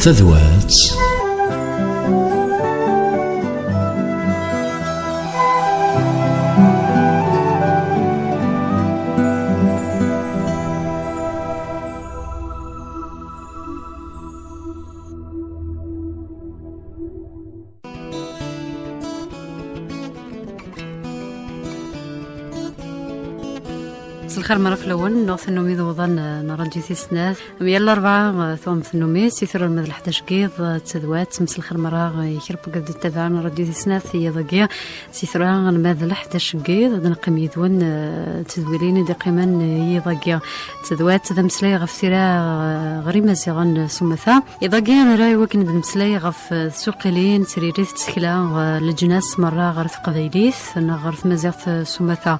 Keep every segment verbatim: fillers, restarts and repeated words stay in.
Tadwat. Mselxir mara fell-awen, nuɣ tannumi d uḍan n radyu tis snat. Am yal Larebɛa, eh, tuɣem tannumi, si tura alma d leḥdac n yiḍ, eh, d tadwat, mselxir mara, eh, i kra n wigad d-ttabaɛen radyu tis snat, i yiḍ-agi, si tura alma d leḥdac n yiḍ, ad neqqim yid-wen, eh, d tedwilin i d-iqqimen, eh, i yiḍ-agi. D tadwat, d ameslay ɣef tira, eh, ɣer Imaziɣen, eh, s umata. Iḍ-agi nra i wakken ad nemmeslay ɣef, eh, tsuqilin, tririt, tsekla, eh, leǧnas merra ɣer teqbaylit neɣ ɣer tmaziɣt, eh, s umata.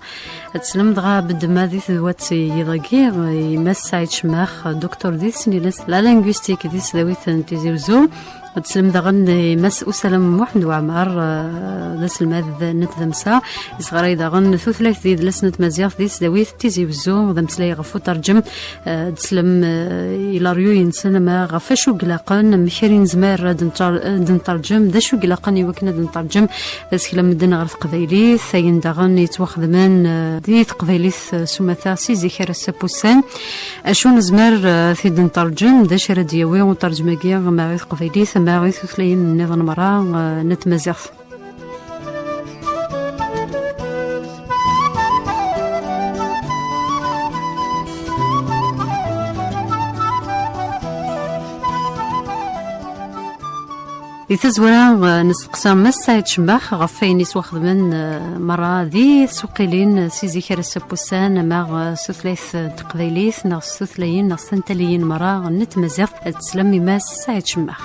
Ad teslem dɣa beddem di tedwat n yiḍ-agi, eh, i Mass Saɛid Cemmax, eh, docteur di tesnilen, la linguistique di tesdawit n Tizi Uzzu. Ad teslem daɣen i Mass Usalam Muḥend Waɛmer, eh, d aselmad n tdamsa, yesɣaray daɣen tutlayt d yidles n tmaziɣt di tesdawit n Tizi Uzzu, d ameslay ɣef uterǧem. Eh, ad teslem, eh, i laryuy-nsen, ama ɣef acu i ilaqen, amek ara nezmer ad nter-, ad nterǧem, d acu i ilaqen i wakken ad nterǧem tasekla n medden ɣer teqbaylit, ayen daɣen yettwaxedmen, eh, di teqbaylit, eh, s umata si zik ar ass-a n wussan. Acu nezmer, eh, ad t-id-nterǧem, d acu ara d-yawi uterǧem-agi, ama i teqbaylit, ama i tutlayin nniḍen merra, eh, n tmaziɣt. Di tazwara, eh, nesteqsa Mass Saɛid Cemmax ɣef wayen yettwaxedmen, eh, merra di tsuqilin, eh, si zik ar ass-a n wussan, ama, eh, s tutlayt n teqbaylit, neɣ s tutlayin, neɣ s tantaliyin merra n tmaziɣt. Ad teslem i Mass Saɛid Cemmax.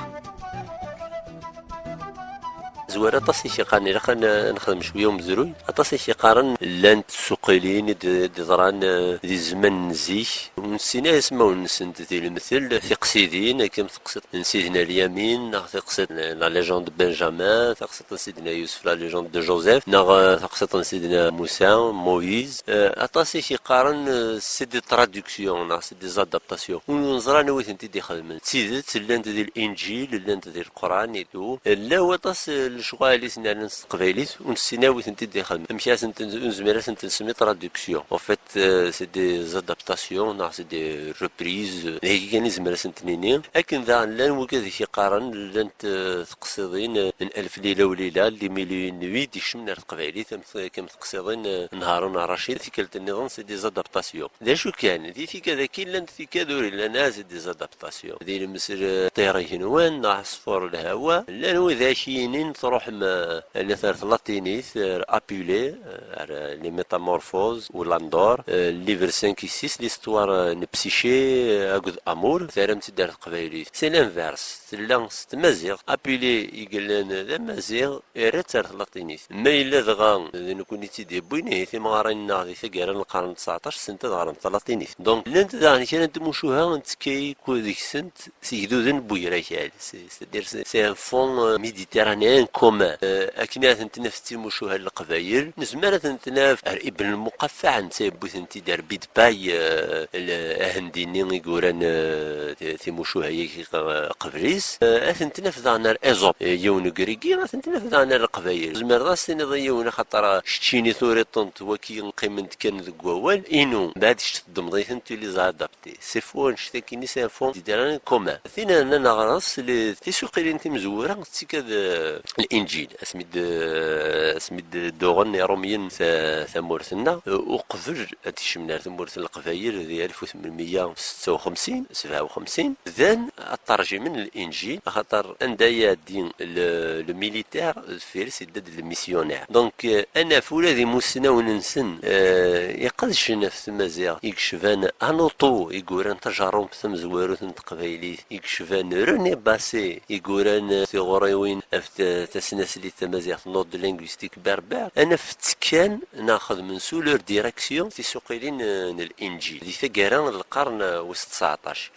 Zwar aṭas i k-iqqaren, ilaq ad n-, ad nexdem cwiya umezruy. Aṭas i k-iqqaren, llant tsuqilin i d-, d-iḍran, eh, di zzman n zik. Ur nessin ara ismawen-nsent, di lemtel tiqsidin, akken teqsiḍt n Sidna Lyamin, neɣ tiqsiḍt n la légende de Benjamin, taqsiḍt n Sidna Yusef, la légende de Joseph, neɣ, eh, taqsiḍt n Sidna Musa, Moïse. Eh, aṭas i k-iqqaren, eh, c'est des traductions, neɣ c'est des adaptations. Ur neẓri anwa i tent-id-ixedmen. D tidet, llant di Linǧil, llant di Leqran et tout. Llan waṭas, eh, lecɣal i s-nernan s teqbaylit, ur nessin ara wi tent-id-ixedmen. Amek ara tent-, ur nezmir ad tent-nsemmi traduction. En fait, euh, c'est des adaptations, neɣ c'est des reprises. D ayen kan i nezmer ad sent-nini. Akken daɣen llan wigad i k-iqqaren, llant, eh, teqsiḍin, eh, n Alef Lila u Lila, Les Mille et Une Nuits, ikecmen ar teqbaylit, am t-, am teqsiḍin, eh, n Harun ar Racid, tikkelt nniḍen, c'est des adaptations. D acu kan, di tikkad-agi llant tikkad ur illan ara, c'est des adaptations. Di lemsel, eh, Ṭṭir igenwan, neɣ Ɛesfur lhawa, llan wid ak-yinin truḥem, eh, ar tlatinit, eh, Apulée, eh, ar, eh, Les Métamorphoses u Landor, eh, livre cinq et six, l'histoire, eh, n Psyché, eh, akked Amour, terram-tt-id ar teqbaylit. C'est l'inverse, tella s tmaziɣt. Apulée i yellan d amaziɣ, irra-tt ar tlatinit. Ma yella dɣa d nekkni i tt-id-yewwin, ihi timɣarin-nneɣ di taggara n lqern tseɛṭac ssent ad ɣrent talatinit. Donc, llant daɣen kra n tmucuha n ttekka-, deg-sent s yigduden n Buyrakal. C'est, c'est-à-dire, c'est, c'est un fonds, euh, méditerranéen commun. Euh, akken ara tent-naf d timucuha n Leqbayel, nezmer ad tent-naf ar Ibn Lmuqaffaɛ, netta yewwi-tent-id ar Bidpay, euh, l-, ahendi-nni i yuran, euh, ti-, timucuha-agi, euh, qbel-is. Euh, ad tent-naf daɣen ar Eẓup, euh, yiwen n Ugrigi, ad tent-naf daɣen ar Leqbayel. Tzemreḍ ad s-tiniḍ i yiwen, axaṭer, euh, keččini turiḍ-tent, waki qqimen-d kan deg wawal, inu, mbeɛd kečč teddmeḍ-iten, tu les as adaptés. C'est faux, annect-agi-nni, c'est un fonds méditerranéen commun. Tin nnan ɣer-s, les, tisuqilin timezwura, d tikkad, euh, Linǧil, asmi d-, asmi d-, d-uɣen Iṛumyen ta-, tamurt-nneɣ, euh, uqbel ad d-kecmen ar tmurt n Leqbayel di alef u tmenmeyya u setta u xemsin, sebɛa u xemsin, bdan ad ṭṭerjimen Linǧil, axaṭer anda i iɛeddi le, le militaire, deffir-s yedda-d le missionnaire. Donc, euh, ad naf ula d imussnawen-nsen, euh, iqedcen ɣef tmaziɣt, i yecban Anuṭu, i yuran tajerrumt tamezwarut n teqbaylit, i yecban René Basset, i yuran, euh, tiɣuriwin ɣef t-, tasnaslit tamaziɣt, Notes linguistiques berbères, ad naf ttekkan neɣ xedmen sous leur direction tisuqilin, euh, n Linǧil di taggara n lqern, euh, wis tseɛṭac.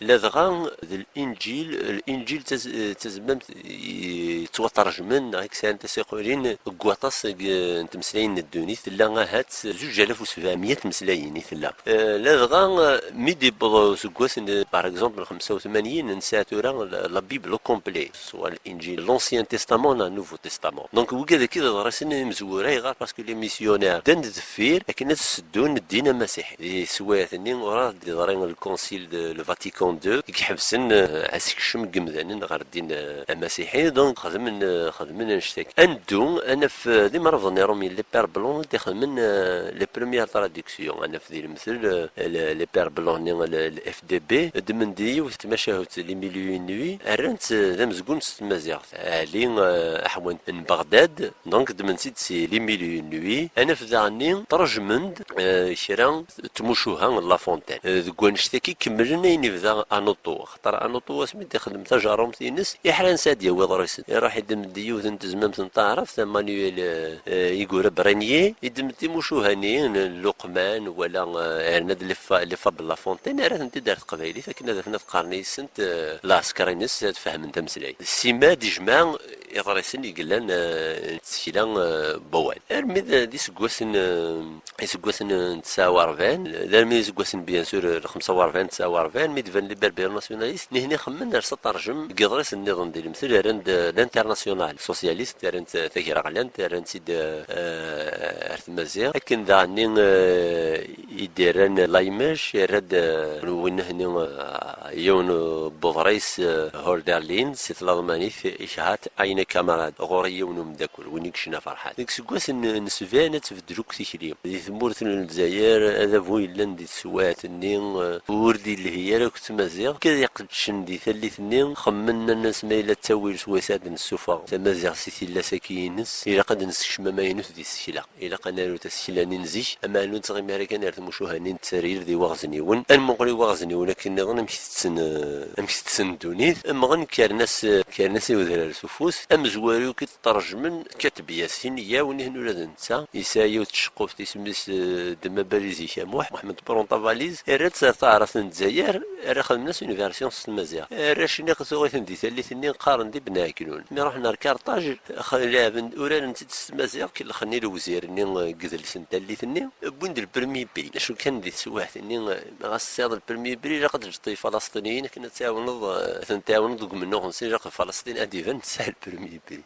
Ladɣa d Linǧil, Linǧil d taz-, d tazmamt yettwaṭerjmen neɣ i yesɛan tasiqulin deg waṭas deg, n tmeslayin n ddunit, tella ahat zuǧ alaf u sebɛemya tmeslayin i tella. Eh, ladɣa, eh, mi d-yewweḍ useggas n, par exemple, xemsa u tmanyin, nesɛa tura la, la Bible au complet, soit Linǧil, l'Ancien Testament neɣ Nouveau Testament. Donc, wigad-agi d iḍrisen imezwura, ayɣer? Parce que les missionnaires ddan-d deffir akken ad sseddun ddin amasiḥi. Di teswiɛt-nni, ur d-yeḍri le Concile de, le Vatican deux, i iḥebsen, eh, asekcem n yemdanen ɣer ddin, eh, amasiḥi. Donc, xedmen, eh, xedmen annect-agi. Ad neddu, ad naf, eh, d imrabḍen iṛumyen, les Pères Blancs, i d-ixedmen, eh, les premières traductions. Ad naf di lemtel, eh, le, les Pères Blancs-nni, le, le F D B, ddmen-d yiwet n tmacahut, les Mille et une nuits, rran-tt, eh, d amezgun s tmaziɣt. Ɛli, eh, Aḥwant n Beɣdad, donc ddmen-tt-id si les Mille et une nuits. Ad naf daɣen-nni, tṛejmen-d, eh, kra n tmucuha n La Fontaine. Eh, deg wannect-agi, kemmlen ayen yebda Anoto. Axaṭer Anoto, asmi d-ixdem tajerrumt-ines, iḥran s ad yawi iḍrisen. Iruḥ iddem-d yiwet n tezmamt n taɛrabt, Emmanuel, eh, eh, Igura Brenier, iddem-d timucuha-nni n Luqman, wala, eh, yerna-d les fa-, les fables La Fontaine, yerra-tent-id ar teqbaylit, akken ad afen ad qqaren yis-sent, eh, lɛesker-ines, ad fehmen tameslayt. Sima d-ijmeɛ iḍrisen i yellan, eh, n tsekla, eh, n wawal. Armi d, d iseggasen, eh, iseggasen n tesɛa u rebɛin, d armi iseggasen, bien sûr, n xemsa u rebɛin, tesɛa u rebɛin, mi d-ban les Berbères nationalistes, nihni xemmen ar s aṭerjem deg iḍrisen nniḍen di lemtel, rran-d, eh, l'international socialiste, rran-t tagraɣlant, rran-tt-id, eh, ar tmaziɣt. Akken daɣen-nni, eh, i d-irran Laimech, irra-d, eh, win-nni, eh, yiwen n uḍris, eh, Hölderlin, si tlalmanit, Icahat Eine Kamerad, ɣur-i yiwen umeddakel, win i yecna Ferḥat. Deg iseggasen n, n sebɛin ad tbeddel akk tikli. Di tmurt n Lezzayer, adabu yellan di teswiɛt-nni, eh, ur d-yelhi ara akk d tmaziɣt. Kad iqeddcen di tallit-nni, xemmen, nnan-as ma yella ttawil swayes ad d-nessufeɣ tamaziɣt si tillas-agi-ines, ilaq ad d-nessekcem amaynut di tsekla. Ilaq ad naru tasekla-nni n zik, ama ur nettɣimi ara kan ar tmucuha-nni n tteryel d iwaɣezniwen. Ad nmuqel iwaɣezniwen akken nniḍen amek tetten, eh, amek tetten ddunit. Mmɣen, kkren-as, kkren-as i wedrar s ufus. Amezwaru i d-ṭerjmen Kateb Yasin, yaw nihen ula d netta. Yesɛa yiwet tceqquft isem-is, eh, Dmabali Zikamuḥ, Muḥemmed Bronṭavaliz. Irra-tt ar taɛrabt n Lezzayer, ara xedmen-as une version s tmaziɣt. Arrac-nni tuɣ-iten di tallit-nni, qqaren-d Ibn Ɛeknun. Mi ruḥen ar Karṭaj, Xa-, leɛben, uraren-tt-id s tmaziɣt, kellxen i lewzir-nni, eh, deg idles n tallit-nni, wwin-d le premier prix. Acu kan di teswiɛt-nni, eh, ɣas tesɛiḍ le premier prix, ilaq ad teǧǧeḍ i Falesṭiniyin akken ad tɛawneḍ, eh, ad ten-tɛawneḍ deg umennuɣ-nsen, ilaq d Falesṭin ad d-iban tesɛa le premier prix.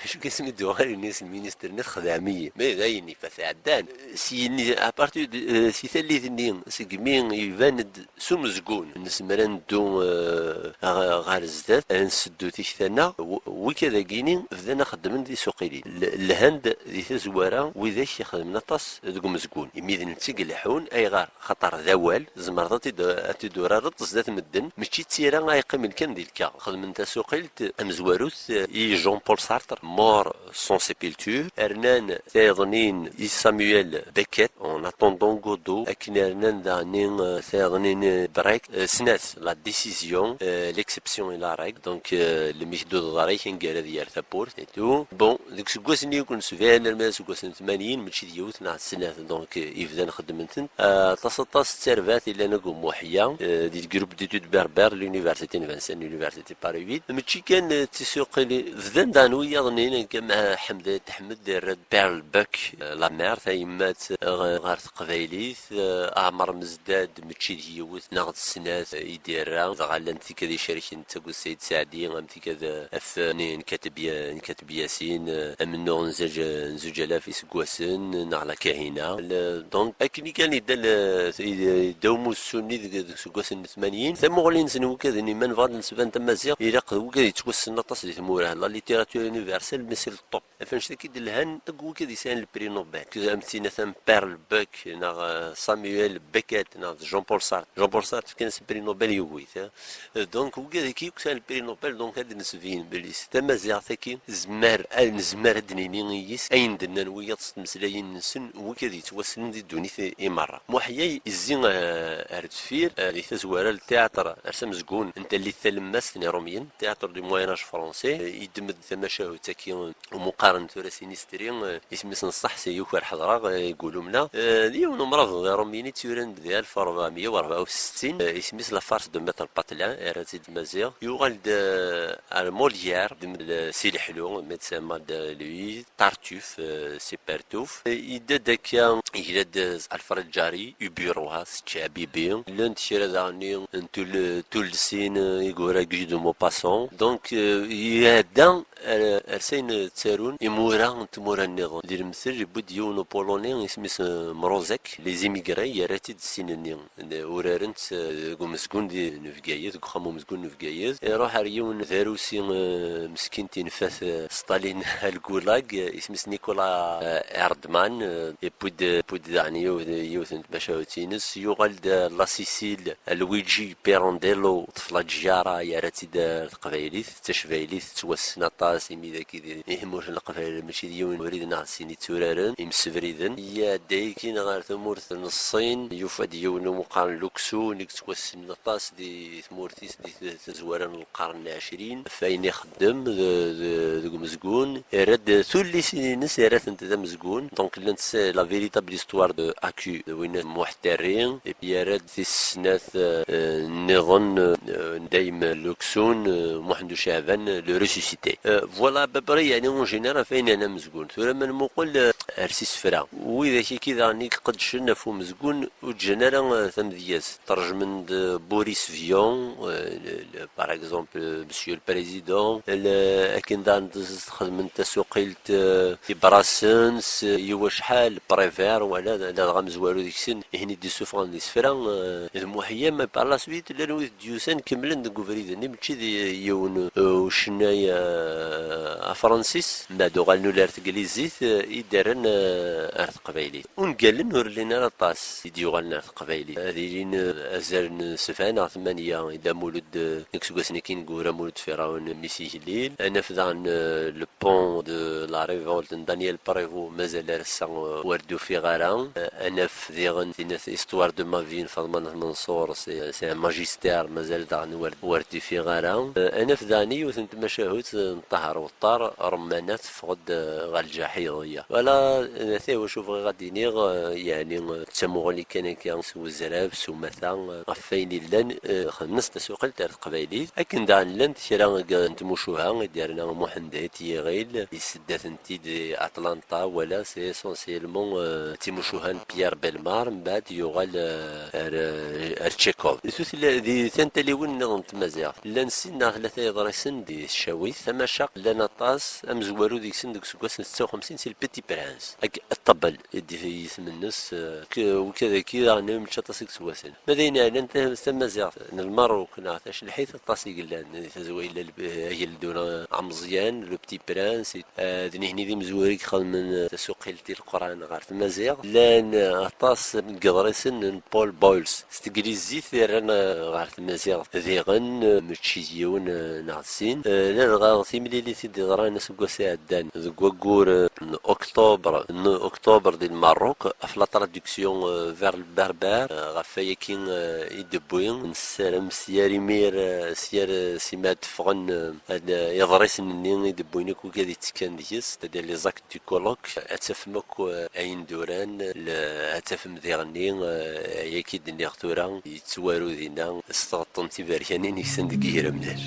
Acu kan asmi d-uɣal, ini-as lministr-nni, txedɛem-iyi. Ma d ayen ifa tɛeddan. Syenni, à partir de, eh, si tallit-nni, segmi iban-d s umezgun, nezmer ad neddu, eh, ɣ-, ɣer zdat, ad nseddu tikta-nneɣ. W-, wikad-agi-ni bdan axeddmen di suqilin. L-, lhan-d di tazwara widak ixedmen aṭas deg umezgun. Imi d netta i ileḥḥun, ayɣer? Xaṭer d awal, tzemreḍ ad t-id-, ad t-id-turareḍ zdat medden, mačči d tira ay yeqqimen kan di lkaɣeḍ. Xedmen tasuqilt tamezwarut, eh, i Jean-Paul Sartre, Mort sans sépulture, rnan tayeḍnin i Samuel Beckett, En attendant Godot, akken rnan daɣen, eh, tayeḍnin, eh, Brecht, eh, snat, La Décision, eh, L'exception et la règle, donc, eh, lmikdud ḍarek, angar ad yer tawwurt, et tout. Bon, deg useggas-nni akk n sebɛin arma d aseggas n tmanyin, mačči d yiwet neɣ d snat, donc, eh, ibdan xeddmen-tent. Eh, aṭas, aṭas d tarbaɛt yellan deg umuḥya, eh, di groupe d'études berbères, l'université n Vincennes, l'université Paris huit. Mačči kan, eh, d tisuqilin, bdan daɣen wiyaḍ-nni, am Ḥmed Ayt Ḥmed, irra-d Pearl Buck, eh, la mère, tayemmat, eh, ɣer teqbaylit, eh, Ɛmer Mezdad, mačči d yiwet neɣ d snat, eh, i d-irra, dɣa llant tikad icerken d Tagut Said Saɛdi, am tikad, eh, af-, n, n Kateb Ya-, n Kateb Yasin, eh, amennuɣ n zuǧ, n zuǧ alaf iseggasen, neɣ La Kahina. Le, donc, akken i kan yedda le, yedda umussu-nni deg, deg useggas n tmanyin. Tamuɣli-nsen wigad-nni, ma nebɣa ad nesban tamaziɣt, ilaq d wigad yettwassnen aṭas di tmura. La littérature universelle, mais c'est le top. Ɣef annect-agi d-lhan akk wigad yesɛan le prix Nobel. Am tinat am Pearl Buck, neɣ, eh, Samuel Beckett, neɣ d Jean-Paul Sartre. Jean-Paul Sartre fkan-as le prix Nobel, yugi-t, eh. Donc, wigad-agi akk sɛan le prix Nobel, donc ad d-nesbeyyen belli s tamaziɣt-agi, nezmer, ad nezmer ad d-nini i yis ayen d-nnan wiyaḍ s tmeslayin-nsen, wigad yettwassnen di ddunit i, i merra. Muḥya yezzi, eh, ar deffir, eh, di tazwara n théâtre, ar s amezgun n tallit talemmast n Iṛumyen, théâtre du Moyen Âge français, eh, yeddem-d tamacahut-agi umuqam Qqaren tura Sinistri, eh, isem-is n ṣṣeḥ si yuker ḥeḍreɣ, eh, deg ulumna. Eh, d yiwen umrabeḍ d arumini tturan di alef u rebɛemya u rebɛa u settin, eh, isem-is La Farce de Maître Patelin, yerra-tt-id d Maziɣ. Yuɣal-d, eh, ar Molière, d, d, si leḥlu, Médecin Madeleine, Tartuffe, eh, c'est Pertuf. Eh, yedda-d akka, yegla-d, eh, Alfred Jarry, Uburois, Tchabibi. Llant kra daɣen n tul-, tulsin, eh, i yura Guy de Maupassant. Donc, eh, iɛedda ar, ar sayen ttarun imura n tmura nniḍen. Di lemtel, yewwi-d yiwen upuluni, isem-is, eh, Mrozek, Les Immigrés, yerra-t-id sin-nni. Uraren-t, eh, deg umezgun di, n Bgayet, deg uxxam umezgun n Bgayet. Iruḥ ar yiwen d arusi, eh, meskin, tinfa-t, eh, Stalin, al Gulag, eh, isem-is Nicolas, eh, Erdman, eh, yewwi-d, yewwi-d daɣen yiwet, yiwet n tmacahut-ines. Yuɣal-d, eh, La Sicile, Luigi Pirandello, ṭṭef la ǧiyara, yerra-tt-id, eh, teqbaylit, d tacbaylit, tettwassen aṭas, imi d akid i tmurt n Leqbayel, mačči d yiwen ubrid neɣ d sin i tturaren, imsebriden. Iɛedda-yakin ɣer tmurt n Ṣṣin, yufa-d yiwen umi qqaren Luksu, nekk ttwassen aṭas di tmurt-is, di t-, tazwara n lqern ɛecrin, ɣef wayen ixeddem d-, d-, deg umezgun. Irra-d tullisin-ines, irra-tent d amezgun. Donc, llant s-, la véritable histoire de A Q, d winna Muḥ Terri, et puis yerra-d tis snat, euh, nniḍen, euh, dayem Luksu, euh, Muḥend Uceɛban, le ressuscité. Euh, voilà à peu près, yeɛni, en général, ɣef wayen yeɛnan amezgun. Tura ma nmuqel, euh, ar s isefra. Widak-agi daɣen i iqeddcen ɣef umezgun, ur ǧǧan ara, euh, tamedyazt. Tṛejmen-d, euh, Boris Vian, euh, le, le, par exemple, euh, Monsieur le Président, le, akken daɣen d-, xedmen tasuqilt, euh, i Brassens, euh, i wacḥal, Prévert, wala, ladɣa amezwaru deg-sen, ihin i d-issufɣen d isefra, euh, d Muḥya, mais par la suite, llan wid d-yusan kemmlen deg ubrid-nni, mačči d yiwen, euh, ucennay, euh, afransis, mbeɛd uɣalen ula ar teglizit, euh, i d-rran, euh, ar teqbaylit. Ungalen ur llin ara aṭas i d-yuɣalen ar teqbaylit. Ad ilin, eh, azal n sebɛa neɣ tmanya, yella Mulud, eh, deg iseggasen-agi i yura Mulud Firawen, mmi-s igellil. Ad naf daɣen, eh, Le Pont de la Révolte n Daniel Prévost, mazal ar ass-a, eh, ur d-ufiɣ ara. Eh, ad naf diɣen tinna Histoire de ma vie n Faḍma n At Menṣur, c'est, c'est un magistère, mazal daɣen ur, ur d-ufiɣ ara. Eh, ad naf daɣen yiwet n tmacahut n Ṭaher Weṭṭar, Ṛemmana, teffeɣ-d, eh, ɣer lǧaḥiḍ. Voilà, eh, ata i wacu bɣiɣ ad d-iniɣ, eh, yeɛni, eh, d tamuɣli kan akka s uzrab, s umata, eh, ɣef wayen illan, eh, xedmen-as tasuqilt ar teqbaylit. Akken daɣen llant kra n tmucuha i d-yerna Muḥend Ayt Yiɣil, yessedda-tent-id i Atlanta, wala, c'est essentiellement, eh, d timucuha n Pierre Bellemare, mbeɛd yuɣal, eh, ar, eh, ar Tchekhov. Tutla-, di tantaliwin nniḍen n tmaziɣt, llan sin neɣ tlata yeḍrisen di tcawit, tamacaqqt llan aṭas, amezwaru deg-sen deg useggas n setta u xemsin si Le Petit Prince. Ag-, ṭṭebel, i d-, isem-nnes, eh, k-, ukad-agi daɣen mačči aṭas i yettwassen. Ma d ayen yeɛnan ta-, tamaziɣt n Lmerruk neɣ tacelḥit, aṭas i yellan di tazwara, yella l-, ageldun ameẓyan, Le Petit Prince, eh, d nihni d imezwura i ixedmen, eh, tasuqilt i Leqran ɣer tmaziɣt. Llan, eh, aṭas n yeḍrisen n Paul Bowles s teglizit i rran, eh, ɣer tmaziɣt diɣen, eh, mačči d yiwen, eh, neɣ d sin. Eh, ladɣa timlilit i d-yeḍran aseggas iɛeddan deg waggur, eh, n Octobre, n Octobre di Lmerruk, ɣef la traduction, eh, vers le berbère, eh, ɣef wayagi, eh, i d-tewwi. Nessaram s yar imir, eh, s yar, eh, sima ad d-ffɣen, eh, ad, eh, iḍrisen-nni i d-tewwin akk wigad yettekkan deg-s, c'est-à-dire les actes du colloque, ad tafem akk, eh, ayen d-uran, le-, ad tafem diɣenni, eh, ayagi d-nniɣ tura, yettwaru dinna s tɣeṭṭen tiberkanin yeksan deg yiger amdan.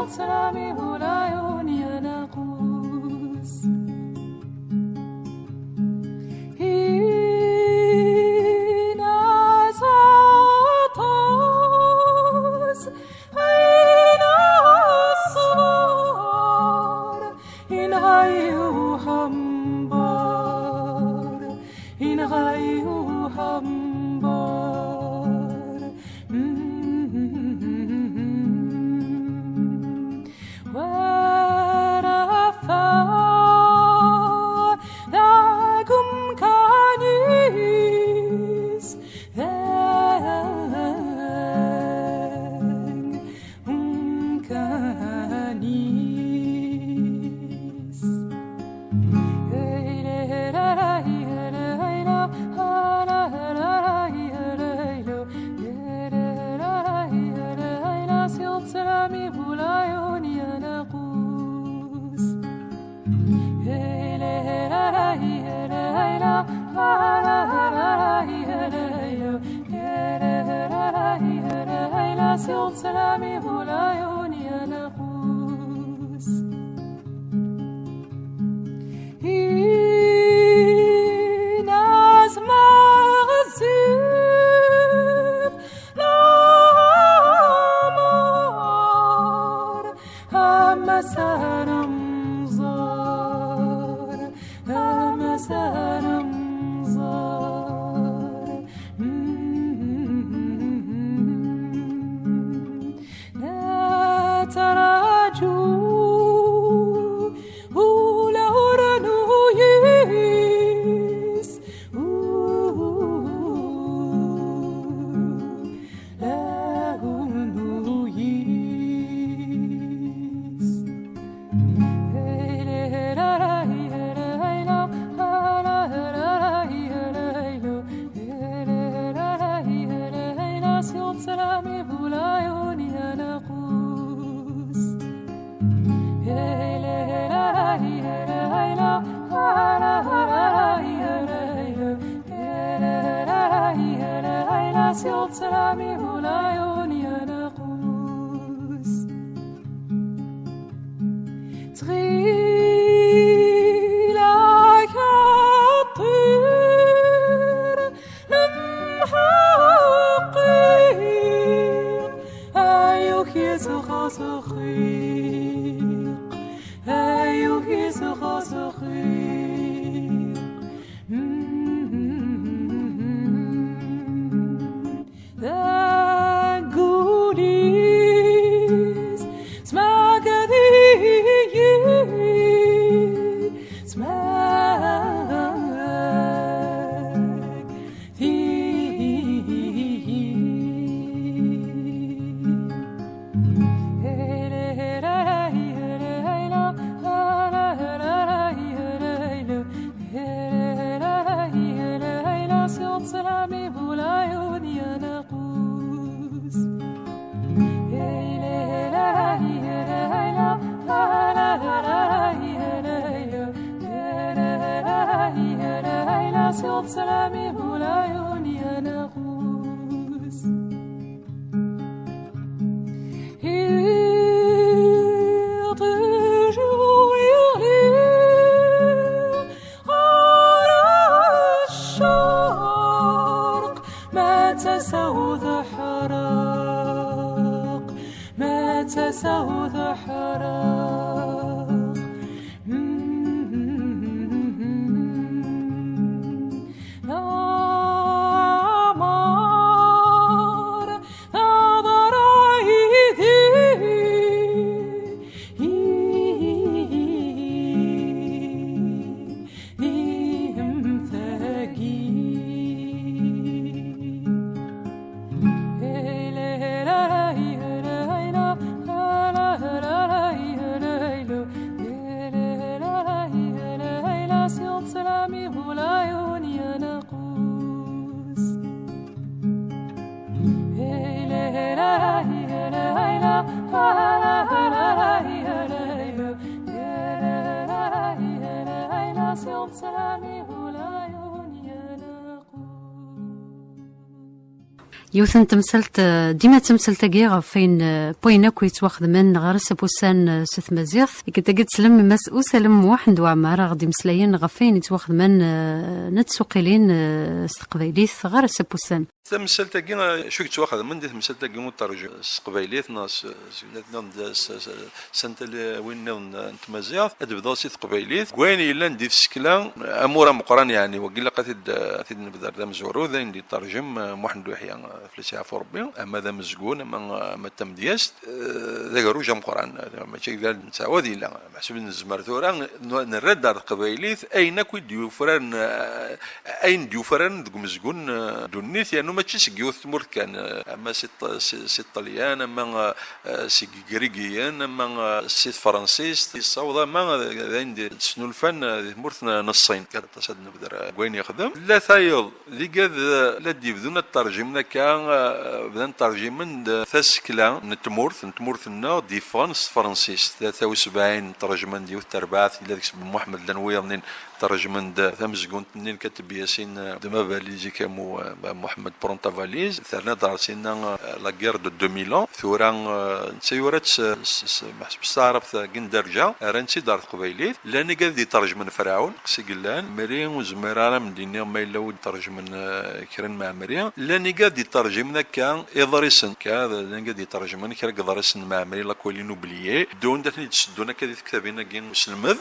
Sami bu lɛyun yenqus. Yenɣa-yi uḥember, yenɣa-yi uḥember. Wara fa dagum kanis dagum kanis. Amasar amẓar, amasar amẓar. Nettṛaǧu ula ur nuyis. Lagun nuyis. Ttɣil-ak a ṭṭir lemḥaqqiq, ayuk yesɣesxiq, ayuk yesɣesxiq. Deg wul-is smagad-iyi, smagad-iyi. Ma d tasa-w teḥreq, ma d tasa-w teḥreq. Leɛmer teḍra yid-i. Yiwet n temsalt, eh, dima d tamsalt-agi ɣef wayen, eh, n wayen akk yettwaxedmen ɣer-s apussan, eh, s tmaziɣt. Iket-agi teslem i Mass Usalem Muḥend Waɛmer, aɣ-d-imeslayen ɣef wayen yettwaxedmen, eh, n tsuqilin, eh, s teqbaylit ɣer-s apussan. Tamsalt-agi, eh, acu yettwaxedmen di temsalt-agi n uṭerjum s teqbaylit neɣ s, s, s, s, s anta li-, win nniḍen n tmaziɣt, ad d-bduɣ si teqbaylit. Deg wayen yellan di tsekla, amur ameqqran, yeɛni, wagi ilaq ad t-id-, ad t-id-nebder d amezwaru, d ayen d-iṭerjem, eh, Muḥend Uḥya, eh, fell-as yeɛfu Rebbi, ama d amezgun, ama, ama d tamedyazt, eh, d agerruj ameqqran. Mačči d nettɛawad yella. Meḥsub nezmer tura n-, nerra-d ar teqbaylit ayen akk i d-yufraren, eh, ayen d-yufraren deg umezgun, eh, n ddunit, yernu mačči seg yiwet tmurt kan, eh, ama si Ṭ-, si, si Ṭṭalyan, ama, eh, seg Igrigiyen, ama, eh, si tefransist, yessaweḍ ama d, d ayen d-, d-snulfan, eh, di tmurt n, n Ṣṣin. Aṭas ad nebder, eh, deg wayen yexdem. Tella tayeḍ d igad, eh, la d-yebdun ad ṭerjimen akka, eh, bdan ṭerjimen-d tasekla n tmurt, n tmurt-nneɣ d-yeffɣen s tefransist. Tlata u sebɛin ṭerjmen-d yiwet terbaɛt, yella deg-s Ben Muḥemmed, llan wiyaḍ-nni ṭerjmen-d tamezgunt-nni n Kateb Yasin, eh, de ma valise comme, eh, Muḥemmed prend ta valise, terna-d ɣer sinna, eh, la guerre de deux mille ans, tura, eh, netta yura-tt s, s, s, meḥsub s taɛrabt-agi n dderǧa, rran-tt-id ɣer teqbaylit. Llan igad d-iṭerjmen Ferɛun, s i yellan. Mri, ur zmireɣ ara ad m-d-iniɣ ma yella wi d-iṭerjmen, eh, kra n Mɛemmri. Llan igad d-iṭerjmen akka iḍrisen. Akka, llan igad d-iṭerjmen kra n yiḍrisen n Mɛemmri, La Colline oubliée. Ddun-d ad ten-id-seddun akka di tektabin-agi n uselmed.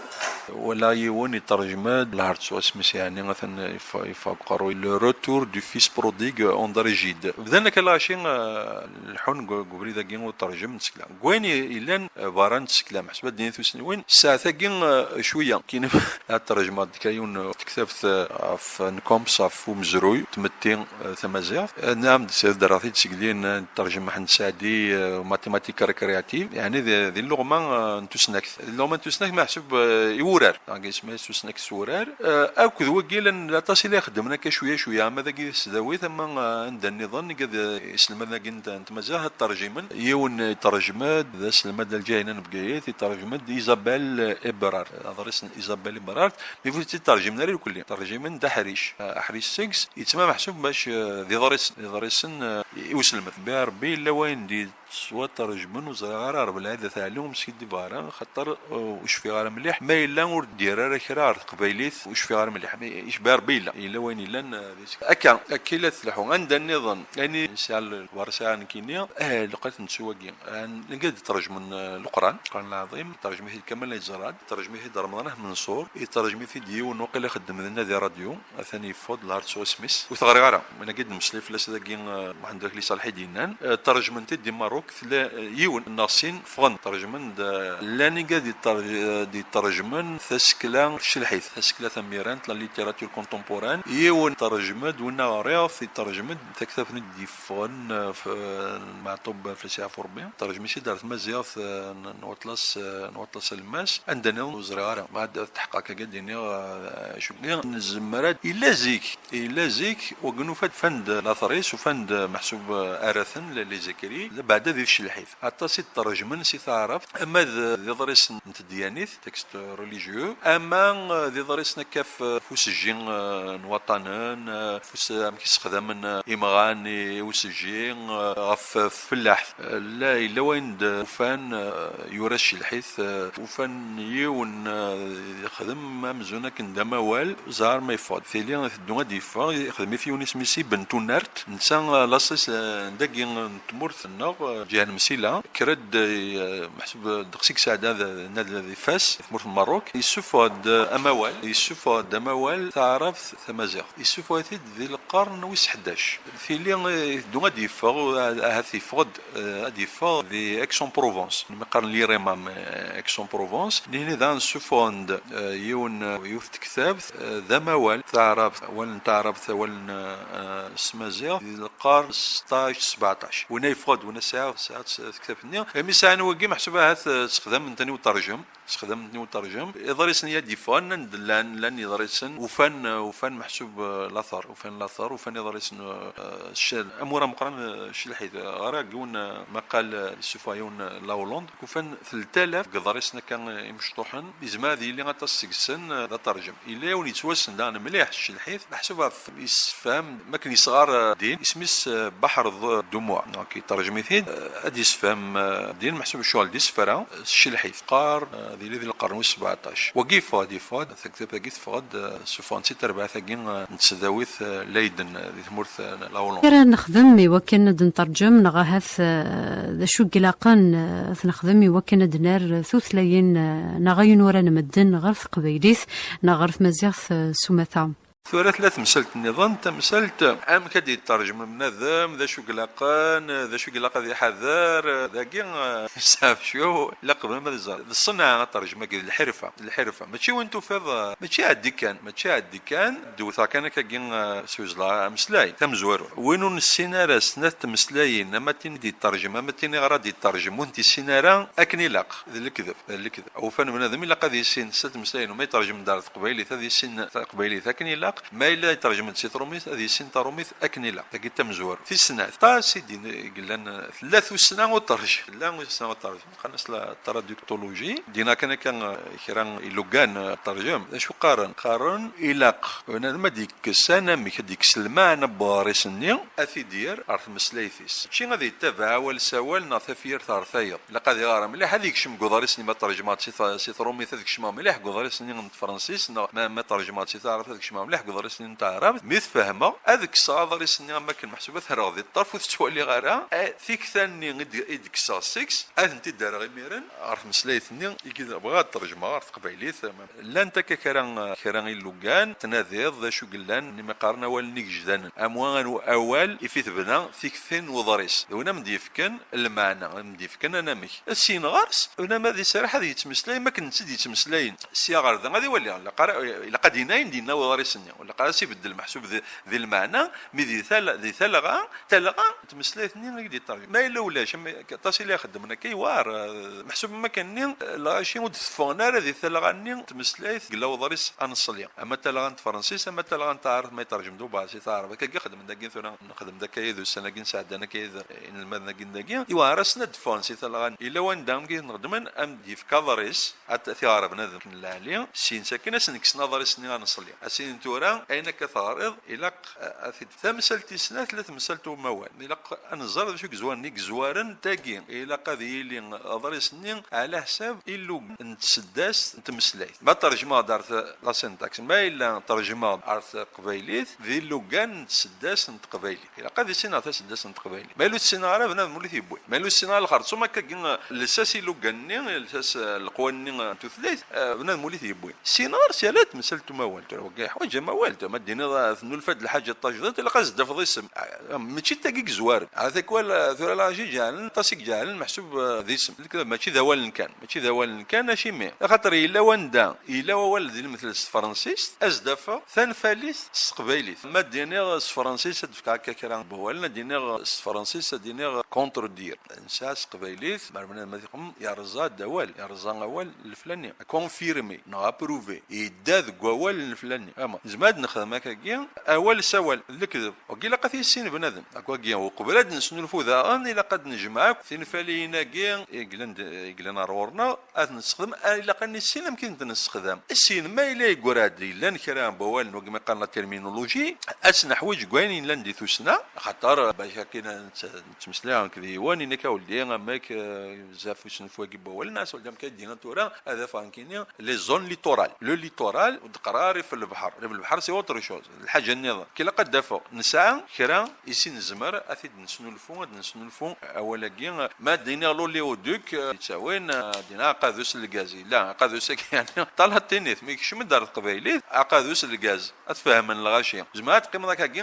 Wala yiwen iṭerjem-d, lɛerḍ s wasmi-s, yeɛni atan ifa-, ifa uqerruy. Le retour du fils prodigue, André Gide. Bdan akka lɣaci, eh, leḥḥun deg, deg ubrid-agi uṭerjem n tsekla. Deg wayen i-, yellan, eh, berra n tsekla, meḥsub ad d-nini tussniwin, ssaɛt-agi, eh, cwiya. Kini ad terjmeɣ-d kra yiwen, eh, tektabt, eh, ɣef, eh, n Combes, ɣef umezruy, tmetti, eh, tamaziɣt. Eh, nɛam-d, s-, ddreɣ-t-id seg din, eh, terjem Mḥend Saɛdi, eh, mathématiques récréatives. Yeɛni di, di lluɣma, eh, n tusnakt. Di lluɣma n tusnakt, meḥsub, eh, i wurar. Neɣ isem-is tusnakt s wurar. Eh, akked wagi llan aṭas i la ixeddmen akka cwiya cwiya, ama dagi di tesdawit, ama, eh, anda nniḍen, igad, eh, iselmaden-agi n, n tmaziɣt ad ṭerjimen. Yiwen iṭerjem-d d aselmad Alǧahina n Bgayet, iṭerjem-d Isabelle Eberhardt, aḍris n Isabelle Eberhardt, mi ur tt-iṭerjimen ara irkelli. Ṭerjimen-d aḥric, eh, aḥric seg-s, yettma meḥsub bac, eh, d iḍrisen, d iḍrisen, eh, i uselmed. Bi Rebbi yella wayen di s waṭerjmen, ur ẓriɣ ara, Rebbi lɛid ad t-ɛli, ur meskiddibeɣ ara, xaṭer, uh, ur cfiɣ ara mliḥ. Ma yella ur d-yerra ara kra ɣer teqbaylit, ur cfiɣ ara mliḥ. Ma icba Rebbi yella, yella wayen yellan, uh, di sek-, akka, akka i la tleḥḥu. Anda nniḍen, ani nesɛa l-, lexbar sɛiɣ nekkini, eh, lqat nettu wagi. Ah, n-, nega d-iṭerjmen, uh, Leqran, Leqran Lɛaḍim, iṭerjem-it-id Kamal Ayt Ẓerɛad, iṭerjem-it-id Remḍan Ahmed Menṣur, iṭerjem-it-id yiwen waqila ixeddem dinna di radyu. Atan yeffeɣ-d lɛerḍ s wasmi-s. Ur t-ɣriɣ ara. Win-agi d-nemmeslay fell-as dagi, eh, Muḥend Akli Ṣaleḥ i d-yennan. Eh, ṭerjmen-t-id di Merruk, tella, eh, yiwen neɣ sin ffɣen, ṭerjmen-d, eh, llan igad d-iṭer-, eh, d-iṭerjmen tasekla tcelḥit, tasekla tamirant, la littérature contemporaine. Yiwen ṭerjem-d, winna ɣriɣ-t, iṭerjem-d taktabt-nni d-yeffɣen, eh, f-, eh, Meɛṭub fell-as yeɛfu Rebbi. Ṭerjem-it-id ar tmaziɣt, eh, n, n waṭlas, eh, n waṭlas alemmas. Anda nniḍen ur ẓriɣ ara. Ma ad, ad tḥeqqeɣ akka ad d-iniɣ, eh, acu-nni. Nezmer ad, illa zik, Yella zik, wagi nufa-d, ufan-d later-is, ufan-d meḥsub, eh, ara-ten, les écrits, beɛda di tcelḥit. Aṭas i d-ṭerjmen si taɛrabt, ama d, d iḍrisen n tedyanit, textes religieux, ama, eh, d iḍrisen akka f, f usejji, eh, n waṭṭanen, eh, f us-, amek i ssexdamen, eh, imɣan i, i usejji, eh, ɣef, f fellaḥt. Eh, la, yella wayen d-ufan, eh, yura s tcelḥit, eh, ufan yiwen, eh, yexdem amzun akken d amawal, ẓer ma yeffeɣ-d. Tili iteddu ad d-yeffeɣ, ixdem-it yiwen isem-is Ibn Tunart. Netta, eh, laṣel-is, eh, dagi n tmurt-nneɣ, eh, ǧiha n Msila. Kra-d, eh, meḥsub ddeqs i yesɛedda d, d, d ifas, tmurt n Merruk. Yessufeɣ-d, eh, amawal, yessufeɣ-d amawal taɛrabt tamaziɣt. Yessufeɣ-it-id di lqern wis ḥdac. Tili, eh, iteddu ad d-yeffeɣ, ahat yeffeɣ-d, eh, ad d-yeffeɣ di Aix-en-Provence, mi qqaren l'IREMAM, eh, Aix-en-Provence. Nihni daɣen ssufɣen-d, eh, yiwen, eh, yiwet n tektabt, eh, d amawal taɛrabt, awal n taɛrabt, awal n, eh, s tmaziɣt, di lqern seṭṭac, sbeɛṭac. Winna yeffeɣ-d, winna sɛiɣ, sɛiɣ tektabt-nni. Mi sɛan wagi, meḥsub ahat, eh, ssexdamen-ten i uterjem. Ssexdamen-ten i uterjem. Iḍrisen i ad d-yeffɣen, anda Llan, llan yeḍrisen, ufan, ufan meḥsub, eh, later, ufan later, ufan iḍrisen, eh, eh, ccal. Amur ameqqran, eh, ccelḥit, eh, ɣer yiwen, eh, maqal, eh, yessufeɣ yiwen, eh, la Hollande, ufan telt alaf deg iḍrisen akka, eh, imecṭuḥen, yezmer ad yili aṭas seg-sen, eh, d aṭerjem. Yella yiwen yettwassen daɣen mliḥ, ccelḥit, meḥsub ɣef yessefhem, makken yesɣar, eh, din, isem-is, eh, Baḥer d-, Dumuɛ. Donc, yeṭerjem-it-id, eh, ad yessefhem, eh, din, meḥsub ccɣel d isefra, eh, s ccelḥit. Qqar, eh, ad yili di lqern wis sebɛeṭac. Wagi yeffeɣ-d, yeffeɣ-d, taktabt-agi teffeɣ-d, eh, suffɣen-tt-id terbaɛt-agi, eh, n tesdawit, eh, Leiden, eh, di tmurt, eh, n la Hollande. Ara nexdem i wakken ad nterǧem, neɣ ahat, eh, d acu i ilaqen, eh, ad nexdem i wakken ad nerr tutlayin, eh, neɣ ayen uran medden ɣer teqbaylit neɣ ɣer tmaziɣt, eh, s umata? Tura tella temsalt nniḍen, tamsalt amek ad yetterjem bnadem, d acu i ilaqen, d acu i ilaq ad iḥader, dagi, eh, yesɛef cwiya, ilaq bnadem ad iẓer. D ṣṣenɛa aṭerjem-agi, d lḥirfa, d lḥirfa. Mačči win tufiḍ, eh, mačči ɛeddi kan, mačči ɛeddi kan, d-wteɣ kan akkagi, eh, s uẓla ameslay, tamezwarut. Win ur nessin ara snat tmeslayin, ama tin i d-yetterjem, ama tin iɣer ad d-yetterjem, ur tent-yessin ara akken ilaq, d lekdeb, d lekdeb. Ufan bnadem ilaq ad yissin snat tmeslayin, ma yetterjem-d ar teqbaylit, ad yissin taqbaylit akken ilaq, ma yella yetterjem-d si trumit, ad yissin tarumit akken ilaq. Tagi d tamezwarut. Tis snat, aṭas i d-, i yellan, tella tussna uṭerjem, tella tussna uṭerjem. Qqaren-as la traductologie. Dina kan akka, eh, kra ilugan, eh, terjem. D acu qqaren? Qqaren ilaq bnadem ad d-yekkes anamek, ad d-yekkes lmeɛna n uḍris-nni, ad t-id-yerr ɣer tmeslayt-is. Mačči ad yettabaɛ awal s awal neɣ tafyirt ɣer tayeḍ. Ilaq ad iɣer mliḥ, ad yekcem deg uḍris-nni, ma terjmeɣ-d si t-, si trumit, ad kecmeɣ mliḥ deg uḍris-nni n tefransist, neɣ ma, ma terjmeɣ-d si taɛrabt, ad kecmeɣ mliḥ deg uḍris-nni n taɛrabt. Mi t-fehmeɣ, ad kkseɣ aḍris-nni am akken meḥsub ad t-rreɣ di ṭṭerf ur t-ttwaliɣ ara. Eh, tikta-nni i d-, i d-kkseɣ seg-s, ad tent-id-rreɣ imiren ɣer tmeslayt-nni i bɣiɣ ad terjmeɣ ɣer teqbaylit. Llant akka kra, kra ilugan, tnadiḍ d acu yellan, nni mi qqaren awalen igejdanen. Am wa awal ifi tebna tikti n uḍris. D win am d-yefken lmeɛna, am d-yefken anamek. Syin ɣer-s, win am ad iserreḥ ad yettmeslay, am akken netta d-yettmeslayen. Sya ɣer da, ad iwali, ilaq ara, ilaq ad d-yini ayen d-yenna uḍris-nni. Ilaq ara s-ibeddel meḥsub di, di lmeɛna, mi di tal-, di talɣa, talɣa n tmeslayt-nni i d-yettarǧu. Ma yella ulac, am, aṭas i la ixeddmen akka, yewɛer, eh, meḥsub am akken-nni, eh, lɣaci ur d-teffɣen ara di talɣa-nni n tmeslayt, yella uḍris aneṣli. Ama talɣa n tefransist, ama talɣa n taɛrabt, ma yettarǧem-d ubaɛsi taɛrabt. Akka i xedmen dagi tura, nexdem-d akka yid ussan-agi, nesɛeddan akka yid inelmaden-agi n dagi. Yewɛer-asen ad d-ffɣen si talɣa-nni. Yella wanda amek i ten-xedmen, am d-yefk aḍris, ad t-iɣer bnadem n lɛali, syin sakin ad sen-kksen aḍris-nni aneṣli. Ad s-inin tura, ayen akka teɣriḍ, ilaq, a, ad t-id-, tamsalt tis snat, tella temsalt umawal. Ilaq ad nẓer d acu i yezwaren, i yezwaren tagi. Ilaq ad yili aḍris-nni ɛla ḥsab illug n tseddast n tmeslayt. Ma terjmeɣ-d ar t-, la syntaxe, ma yella terjmeɣ-d ar teqbaylit, d illugan n tseddast n teqbaylit. Ilaq ad issineɣ taseddast n teqbaylit. Ma yella ur ssineɣ ara, bnadem ur t-yewwi. Ma yella ur ssineɣ ara lxerṣum, akkagi, lsas ilugan-nni, lsas, eh, leqwanen-nni n tutlayt, eh, bnadem ur t-yewwi. Ssineɣ ara s yal tamsalt umawal. Tura wagi yeḥwaǧ amawal. Tura ma d-tiniḍ, eh, tennulfa-d lḥaǧa d tajdiṭ, ilaq ad s-d-tafeḍ isem. Eh, mačči d tagi i yezwaren. Ah, tikwal, eh, tura lɣaci ǧeɛlen, aṭas i iǧeɛlen meḥsub, eh, d isem. Lekdeb mačči d awalen kan. Mačči d awalen kan, acimi? Axaṭer yella wanda, yella wawal di lemtel s tefransist, ad s-d-afeɣ tanfalit s teqbaylit. Ma d-iniɣ s tefransist, ad d-fkeɣ akka kra n wawalen, ad d-iniɣ s tefransist, ad d-iniɣ contredire. Nesɛa s teqbaylit, mer bnadem ad ixemmem, yerẓa-d awal, yerẓa awal leflani. Confirmer neɣ approuver, yedda deg wawal n leflani. Ama, nezmer ad nexdem akkagi, awal s awal, d lekdeb. Wagi ilaq ad t-yissin bnadem. Wagi, uqbel ad nesnulfu daɣen, ilaq ad nejmeɛ akk tinfaliyin-agi i yellan d-, i yellan ar ɣur-neɣ, ad nessexdem, a, ilaq ad nissin amek i tent-nessexdam. Syin, ma yella yeggra-d, yellan kra n wawalen, wagi ma qqaren la terminologie, ad s-neḥwiǧ deg wayen yellan di tussna, axaṭer, bac akken ad nett-, nettmeslay nekk d yiwen, ini-k a weldi, amek, eh, bezzaf ur snufu-agi n wawalen, as weldi amek ay d-yenna tura, ad afeɣ nekkini, les zones littorales. Le littoral, ur d-qqareɣ ara rrif n lebḥer. Rrif n lebḥer, c'est autre chose. Lḥaǧa nniḍen. Ilaq ad d-afeɣ. Nesɛa kra i s nezmer ad t-id-nesnulfu, ad nesnulfu awal-agi. Ma d-iniɣ l'oléoduc, eh, yettawin, eh, ad d-iniɣ aqadus n lgaz. Yella aqadus-agi, yeɛni, talatinit, mi yekcem-d ar teqbaylit, aqadus n lgaz. Ad t-fehmen lɣaci. Zemreɣ ad teqqimeḍ akkagi,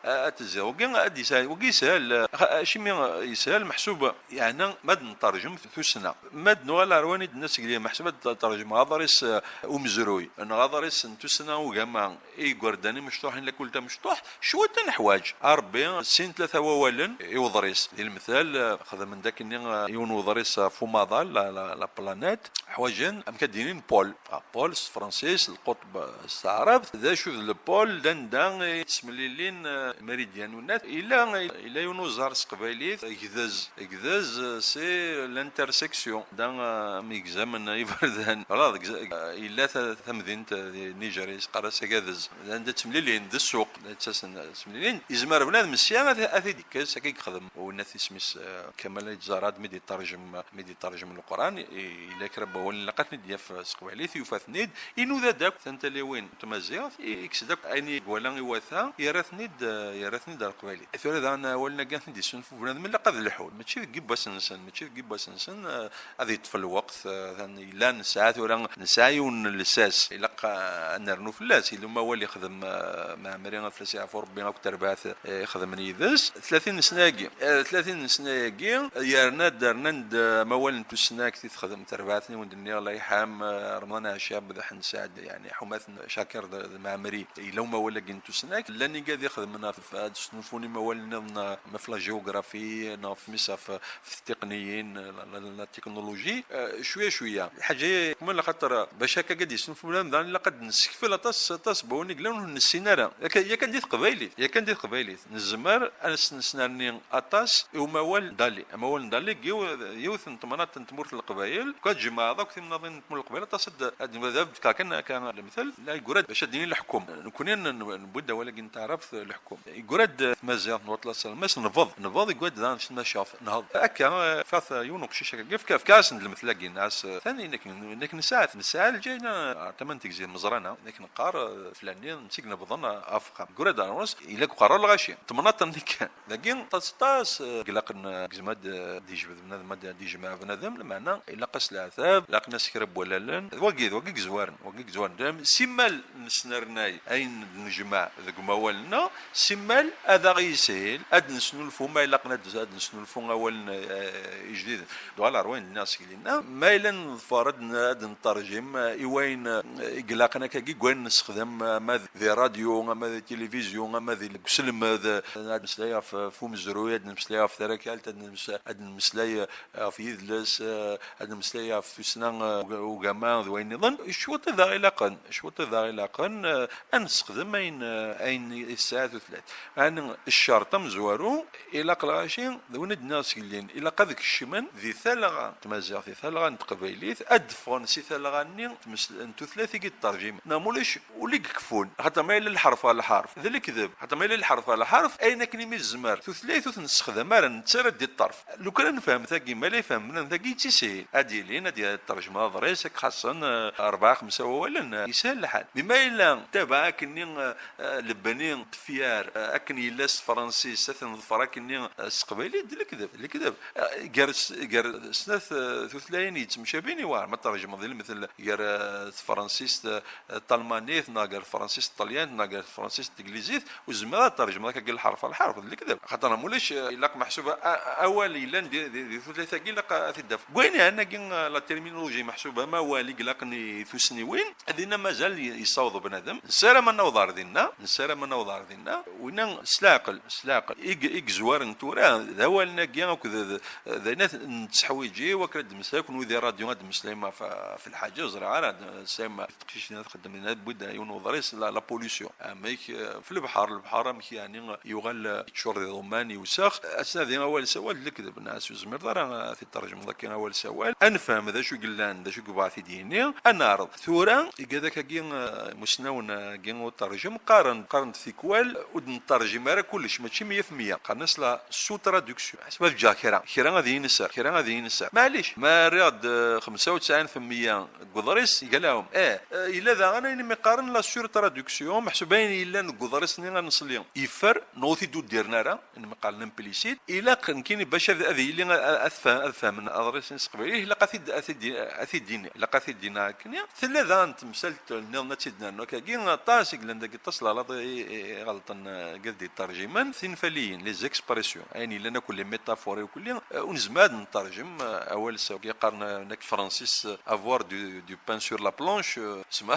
eh, ad tezziḍ. Wagi ad yesɛi, wagi yeshel, eh, acimi, eh, Yeshel meḥsub, yeɛni ma d-nṭerjem tussna. Ma d-nuɣal ar wayen i d-nenna seg liya, meḥsub ad d-terjem aḍris, eh, umezruy, neɣ aḍris n tussna ugama, i yigerdan imecṭuḥen, lakul tamecṭuḥ, cwiṭ i neḥwaǧ. A Ṛebbi, sin tlata wawalen i uḍris. Di lemtal, eh, xedmen-d akkenni, eh, yiwen uḍris ɣef umaḍal, la, la, la planète. Ḥwaǧen, amek ad d-inin, pôle. Ah, pôle s tefransist, lqutb s taɛrabt. D acu d le pôle? D anda i ttemlilin, eh, meridian unat. Ila, ila yiwen uẓar s teqbaylit, Gdez. Gdez, eh, c'est l'intersection. Da, eh, am yegzamen iberdan. Voilà, deg, eh, ila ta-, tamdint, eh, di Nigeria, yeqqar-as Agadez. D anda ttemlilin, d ssuq, ttasen, ttemlilin. Yezmer bnadem sya ad, ad t-id-yekkes, akka i yexdem. Winna isem-is, eh, Kamal Ayt Zaraḍ, mi d-iṭerjem, mi d-iṭerjem Leqran, i-, yella kra n wawalen ilaq ad ten-id-yaf s teqbaylit, yufa-ten-id, inuda-d akk tantaliwin n tmaziɣt, i-, ikkes-d akk ayen i iwala iwata, yerra-ten-id, eh, yerra-ten-id ar teqbaylit. Tura daɣen awalen-agi ad ten-id-yessunfu bnadem, ilaq ad lḥun, mačči deg yibbas-nsen, mačči deg yibbas-nsen, eh, ad yeṭṭef lweqt, eh, atan yella nesɛa tura, nesɛa yiwen n lsas, ilaq, eh, ad nernu fell-as, yella umawal yexdem, eh, Mɛemmri, ad fell-as yeɛfu Rebbi, akked terbaɛt, eh, ixedmen yid-s. Tlatin n ssna-agi, eh, tlatin n ssna-agi, yerna-d, rnan-d, eh, amawal n tusnakt i texdem terbaɛt-nni wen d-nniɣ, Layḥam, eh, Remḍan Ɛacab d Ḥend Saɛd, yeɛni Ḥumat n Cakir d, d Mɛemmri. Yella umawal-agi n tusnakt. Llan igad ixedmen ɣef, ad snulfun imawalen nniḍen, eh, ma ɣef la géographie, neɣ ɣef mis ɣef, ɣef ttiqniyin, la, la, la technologie, eh, cwiya, cwiya. Lḥaǧa-ya, kemmel, axaṭer bac akka ad d-yesnulfu bnadem, daɣen ilaq ad d-nessekfel aṭas, aṭas n wawalen i yellan ur nessin ara. Yak-, yakan di teqbaylit, yakan di teqbaylit, nezmer ad s-, nesnerni aṭas i umawal n Dali. Amawal n Dali, yiw-, yiwet n temnaḍt n tmurt n Leqbayel, kad jemɛeḍ akk timnaḍin n tmurt n Leqbayel, aṭas ad, ad, ad d-fkeɣ kan akka lemtel, la yeggura-d bac ad d-yini leḥkem. Nekni n-, n-, newwi-d awal-agi n taɛrabt, leḥkem. Yeggura-d tmaziɣt n waṭlas almas, nbeḍ. Nbeḍ, yeggura-d daɣen s tmacaɣt, nheḍ. Akka, eh, fat yiwen uqcic akka, fka-, fka-asen-d lemtel-agi, nɛas, eh, tani, nek, nek nesɛa, nesɛa lǧayna, eh, tama n tegzi, Meẓrana, nek neqqar, eh, flani, netta i inebḍen, eh, ɣef uxxam. Yeggura-d ɣer ɣur-s, yella deg uqerru lɣaci. Tmennaḍt n nekkan. Dagi, ṭas, ṭas, eh, ilaq n, gzem ad, eh, d-yejbed bnadem, ad d-yejmeɛ bnadem, lameɛna ilaq-as leɛtab, ilaq-as kra n wallalen. D wagi, d wagi yezwaren, wagi yezwaren. Simmal nesnernay ayen d-nejmeɛ deg umawal-nneɣ, simmal ad aɣ-yishil ad nesnulfu, ma ilaq ad, ad nesnulfu awalen, eh, ijdiden. Duɣal ɣer wayen d-nniɣ seg linna, ma yella neḍfer ad n-, ad nṭerjim, eh, i wayen, eh, i ilaqen akkagi, deg wayen nessexdam, eh, ama d, di radio, ama di tilivizyu, ama di, deg uselmed, eh, ad nmeslay ɣef, ɣef umezruy, ad nmeslay ɣef tarakalt, ad nmes-, ad nmeslay, eh, ɣef yidles, eh, ad nmeslay ɣef tussna, eh, uga-, ugama d wayen nniḍen. Cwiṭ i d aɣ-ilaqen, cwiṭ i d aɣ-ilaqen, eh, ad nessexdem ayen, eh, ayen i tesɛa tutlayt. Ɛni ccerṭ amezwaru, ilaq lɣaci, d win i d-nniɣ seg llin, ilaq ad kecmen di talɣa n tmaziɣt, di talɣa n teqbaylit, ad d-ffɣen si talɣa-nni n tmes-, n tutlayt i d-terjim. Neɣ mulac, ula i ikeffun. Axaṭer ma yella lḥerf ɣer lḥerf, d lekdeb. Axaṭer ma yella lḥerf ɣer lḥerf, ayen akken imi tezmer tutlayt ur t-nessexdam ara, nettarra-d di ṭṭerf. Lukan ad nefhem tagi, ma la ifhem bnadem tagi, yettishil. Ad d-ilin, ad d-terjem aḍris, ad k-xaṣṣen, eh, rebɛa, xemsa wawalen, eh, yeshel lḥal. Mi ma yella tabaɛ akkenni, eh, eh, lebni n tefyar, eh, akken yella s tefransist, ad t-neḍfer akkenni, eh, s teqbaylit, d lekdeb, d lekdeb. Eh, gar s-, gar snat, eh, tutlayin yettemcabin, iwɛer ma tṛejmeḍ di lemtel gar, eh, tefransist, eh, talmanit, neɣ gar tefransist ṭalyant, neɣ gar tefransist teglizit, ur tezmireḍ ad tṛejmeḍ akka deg lḥerf ɣer lḥerf, d lekdeb. Xaṭer ma ulac, eh, ilaq meḥsub a-, a-, awal yellan di, di, di tutlayt-agi ilaq ad t-id-taf. Deg wayen yeɛnan agi, eh, la terminologie, meḥsub am awal i ilaqen i tussniwin, dinna mazal y-, yessaweḍ bnadem. Nessaram ad naweḍ ar dinna, nessaram ad naweḍ ar dinna. Winna s leɛqel, s leɛqel. I y-, i yezwaren tura, d awalen-agi akked d, d, d ayen ad nettḥwiǧi, wakken ad d-mmeslay, kunwi di rradyu ad d-temmeslayem ɣef, ɣef lḥaǧa, ur ẓriɣ ara, ad temmeslayem ɣef teqcicin ad xeddmen, ad wwin yiwen uḍris, la, la pollution. Amek, eh, f lebḥer, lebḥer amek yeɛni yuɣal, eh, yeččur d iḍumman, iwsex. Ad tnadi awal s awal d lekdeb, neɣ s ur tezmireḍ ara ad t-id-terjmeḍ akka awal s awal. Ad nefhem d acu i yellan, d acu i yebɣa ad t-id-yini, ad neɛreḍ. Tura, igad-ak-agi, eh, imusnawen-agi uterjem, qqaren, qqaren-d tikwal, ur d-neṭṭerjim ara kullec, mačči meyya fi meyya. Qqaren-as la sous-traduction. Ḥseb ad ǧǧeɣ kra, kra ad iyi-nser, kra ad iyi-nser. Maɛlic, ma rriɣ-d, eh, xemsa u tesɛin fi meyya deg uḍris, iga lɛum. Eh, eh, yella daɣen ayen imi qqaren la surtraduction, meḥsub ayen yellan deg uḍris-nni aneṣli yeffer, neɣ ur t-id-uddiren ara, ayen imi qqaren implicit. Ilaq nekkini bac ad, ad yili, ad, ad fa-, ad fahmen aḍris-nni s teqbaylit, ilaq ad t-id, ad t-id, ad t-id-ini, ilaq ad t-id-ini akken. Tella daɣen temsalt nniḍen ad tt-id-nernu akkagi, aṭas i yellan dagi, aṭas lalaḍ i, i, i ɣelṭen, eh, deg ad d-iṭerjimen, tinfaliyin, les expressions, ayen yellan Nekk les métaphores, eh, ur nezmir ad nterjem, eh, awal s wagi qqaren, eh, nekk Francis, eh, avoir du, du pain sur la planche, eh, sma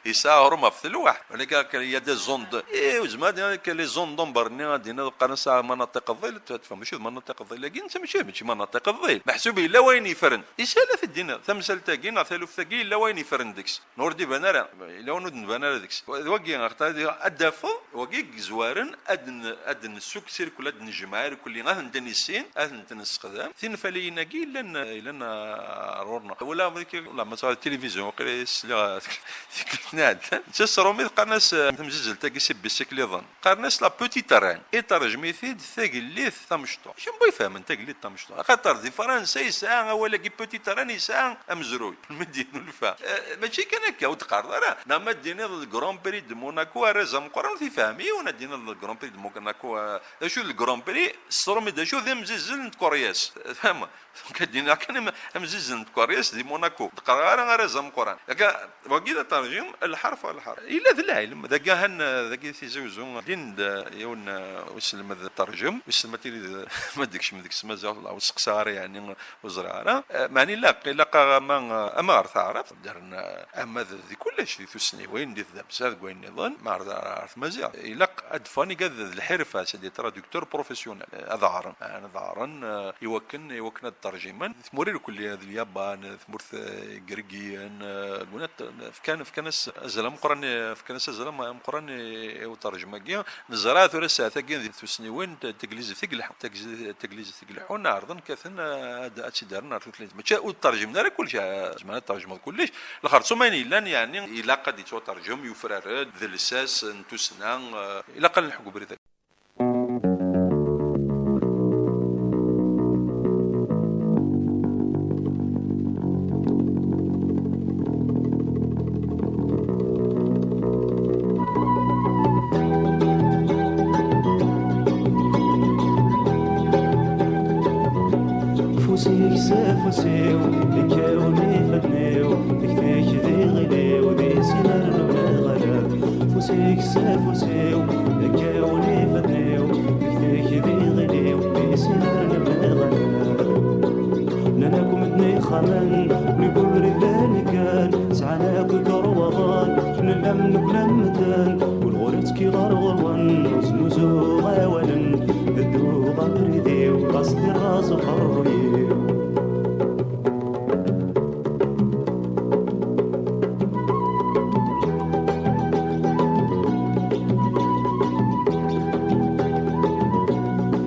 yesɛa aɣrum ɣef telwaḥ. Walakin il y a des zones, eh, ur nezmir ad nini que les zones d'ombre-nni ad d-iniḍ qqaren-as مناطق الظل, tfehmeḍ, mačči d مناطق الظل-agi, netta mačči, mačči مناطق الظل. Meḥsub yella wayen yeffren. Yeshel ad t-id-tiniḍ. Tamsalt-agi neɣ taluft-agi yella wayen yeffren deg-s. Ur d-iban ara, yella win ur d-nban ara deg-s. D wagi, ad d-tafeḍ, wagi i yezwaren ad n-, ad nessukk irkel, ad nejmeɛ irkelli, ad ten-nissin, ad ten-nessexdam. Tinfaliyin-agi yellan, yellan, ah, ɣur-neɣ. Wala, wala ma tɣal tilivizyu, waqila sliɣ tikkelt-nni iɛeddan. Netta s tṛumit qqaren-as, ah, tamzizzelt-agi si bicycle-iḍen. Qqaren-as la petite reine. Iṭerjem-it-id tagellidt tamecṭuḥt. Acu n wayt fehmen tagellidt tamecṭuḥt? Axaṭer di Fransa yesɛa awal-agi petite reine, yesɛa amezruy. Mi d-yennulfa. Eh, mačči kan akka, ur d-qqareḍ ara. Neɣ ma d-tiniḍ le Grand Prix de Monaco, arraz ameqqran, ur t-ifehhem yiwen. Ad d-tiniḍ le Grand Prix de Monaco, eh, d acu d le Grand Prix? S tṛumit d acu? D amzizzel n tkeryas. Tfehmeḍ? Donc, ad d-iniɣ kan am-, amzizzel n tkeryas di Monaco. D-qqareɣ ara arraz ameqqran. Akka, wagi d aṭerjim, lḥerf ɣer lḥerf. Yella d lɛilm. Dagi ahan, dagi Tizi Uzzu, din-d yiwen, uh, uselmed terjem, uselmed tili d-, ma d-ikcem deg-s Maziɣ, ur seqsaɣ ara, yeɛni, ur ẓriɣ ara. Uh, meɛni ilaq, ilaq ama, ama ɣer taɛrabt, daren, uh, ama d, di kullec, di tussniwin, di tdamsa, deg wayen nniḍen, ma ɣer, ɣer tmaziɣt. Ilaq ad d-ffɣen igad d lḥirfa, c'est des traducteurs professionnels. Uh, ad ɣren, uh, ad ɣren, uh, iwakken, iwakken ad d-terjimen. Tmura irkelli, d Lyaban, tmurt, eh, Igrigiyen, eh, lwenat, fkan, fkan-as azal ameqqran, fkan-as azal am-, ameqqran i, i uterjem-agi. Neẓra tura ssaɛt-agi di tussniwin, t-, taglizit i ileḥḥun, tagzi-, taglizit i ileḥḥun, ɛerḍen, kkaten, eh, ad, ad tt-id-rren ɣer tutlayt. Mačči ur terjimen ara kullec, eh, zemren ad terjmeḍ kullec. Lxerṣum ayen yellan, yeɛni, ilaq ad yettwaterjem, yufrar-d, d lsas n tussna, eh, ilaq ad nḥukk ubrid-agi. Afus-ik s afus-iw, ikkawen ifadden-iw, tektik d iɣil-iw, di sin ar nebna ɣalab. Afus-ik s afus-iw, ikkawen ifadden-iw, tektik d iɣil-iw, di sin ar nebna ɣalab. Nnan akk medden ixxamen, mi webrid d anikan, sɛan akk ikerwaḍen, nella mnukla medden, ur ɣur-i ttekkiɣ ar ɣur-wen, ur snuzuɣ awalen, bedduɣ abrid-iw, ɣas d irraz uqerruy-iw.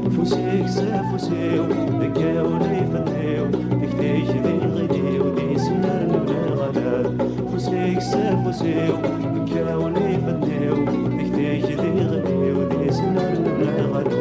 Afus-ik s afus-iw, ikkawen ifadden-iw, tikti-k d iɣil-iw, di sin ar nebna ɣalab. Afus-ik s afus-iw, ikkawen ifadden-iw, tikti-k d iɣil-iw, di sin ar nebna ɣalab.